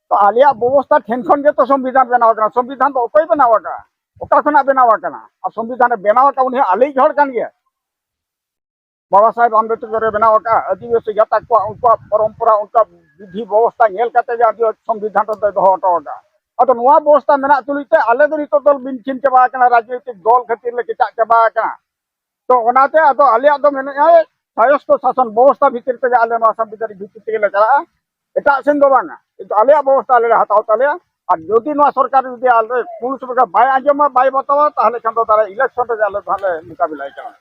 ᱛᱚ ᱟᱞᱮᱭᱟᱜ ᱵᱮᱵᱚᱥᱛᱟ ᱴᱷᱮᱱ ᱠᱷᱚᱱ ᱜᱮᱛᱚ ᱥᱚᱝᱵᱤᱫᱷᱟᱱ ᱵᱮᱱᱟᱣ ᱟᱠᱟᱱᱟ᱾ ᱥᱚᱝᱵᱤᱫᱷᱟᱱ ᱫᱚ ᱚᱠᱚᱭ ᱵᱮᱱᱟᱣ ᱟᱠᱟᱫᱼᱟ? ᱚᱠᱟ ᱠᱷᱚᱱᱟᱜ ᱵᱮᱱᱟᱣ ᱟᱠᱟᱱᱟ? ᱟᱨ ᱥᱚᱝᱵᱤᱫᱷᱟᱱ ᱮ ᱵᱮᱱᱟᱣ ᱟᱠᱟᱫ ᱩᱱᱤ ᱦᱚᱸ ᱟᱞᱮᱭᱤᱡ ᱦᱚᱲ ᱠᱟᱱ ᱜᱮᱭᱟ᱾ ᱵᱟᱵᱟ ᱥᱟᱦᱮᱵᱽ ᱟᱢᱵᱮᱫᱠᱚᱨ ᱮ ᱵᱮᱱᱟᱣ ᱟᱠᱟᱫᱼᱟ᱾ ᱟᱹᱫᱤᱵᱟᱹᱥᱤ ᱜᱟᱛᱟᱠ ᱠᱚᱣᱟᱜ ᱩᱱᱠᱩᱣᱟᱜ ᱯᱚᱨᱚᱢᱯᱚᱨᱟ, ᱩᱱᱠᱩᱣᱟᱜ ᱵᱤᱫᱷᱤ ᱵᱮᱵᱚᱥᱛᱟ ᱧᱮᱞ ᱠᱟᱛᱮ ᱜᱮ ᱟᱹᱫᱤᱵᱟᱹᱥᱤ ᱥᱚᱝᱵᱤᱫᱷᱟᱱ ᱨᱮᱫᱚᱭ ᱫᱚᱦᱚ ᱦᱚᱴᱚ ᱟᱠᱟᱫᱼᱟ᱾ ᱟᱫᱚ ᱱᱚᱣᱟ ᱵᱮᱵᱚᱥᱛᱟ ᱢᱮᱱᱟᱜ ᱛᱩᱞᱩᱡ ᱛᱮ ᱟᱞᱮ ᱫᱚ ᱱᱤᱛᱚᱜ ᱫᱚ ᱵᱤᱱ ᱪᱷᱤᱱ ᱪᱟᱵᱟ ᱟᱠᱟᱱᱟ, ᱨᱟᱡᱽᱱᱳᱭᱛᱤᱠ ᱫᱚᱞ ᱠᱷᱟᱹᱛᱤᱨ ᱞᱮ ᱠᱮᱪᱟᱜ ᱪᱟᱵᱟ ᱟᱠᱟᱱᱟ᱾ ᱛᱚ ᱚᱱᱟᱛᱮ ᱟᱫᱚ ᱟᱞᱮᱭᱟᱜ ᱫᱚ ᱢᱮᱱᱮᱫᱼᱟᱭ ᱥᱟᱭᱚᱥᱛᱚ ᱥᱟᱥᱚᱱ ᱵᱮᱵᱚᱥᱛᱟ ᱵᱷᱤᱛᱤᱨ ᱛᱮᱜᱮ ᱟᱞᱮ ᱱᱚᱣᱟ ᱥᱟᱝᱵᱤᱫᱷᱟᱱᱤᱠ ᱵᱷᱤᱛᱤᱨ ᱛᱮᱜᱮ ᱞᱮ ᱪᱟᱞᱟᱜᱼᱟ, ᱮᱴᱟᱜ ᱥᱮᱱ ᱫᱚ ᱵᱟᱝᱟ᱾ ᱠᱤᱱᱛᱩ ᱟᱞᱮᱭᱟᱜ ᱵᱮᱵᱚᱥᱛᱟ ᱟᱞᱮ ᱞᱮ ᱦᱟᱛᱟᱣ ᱛᱟᱞᱮᱭᱟ᱾ ᱟᱨ ᱡᱩᱫᱤ ᱱᱚᱣᱟ ᱥᱚᱨᱠᱟᱨ ᱡᱩᱫᱤ ᱟᱞᱮ ᱯᱩᱞᱤᱥ ᱵᱟᱠᱷᱟᱱ ᱵᱟᱭ ᱟᱸᱡᱚᱢᱟ, ᱵᱟᱭ ᱵᱟᱛᱟᱣᱟ, ᱛᱟᱦᱚᱞᱮ ᱠᱷᱟᱱ ᱫᱚ ᱛᱟᱦᱚᱞᱮ ᱤᱞᱮᱠᱥᱚᱱ ᱨᱮᱜᱮ ᱟᱞᱮ ᱫᱚ ᱦᱟᱸᱜ ᱞᱮ ᱢᱳᱠᱟᱵᱤᱞᱟᱭ ᱠᱟᱱᱟ᱾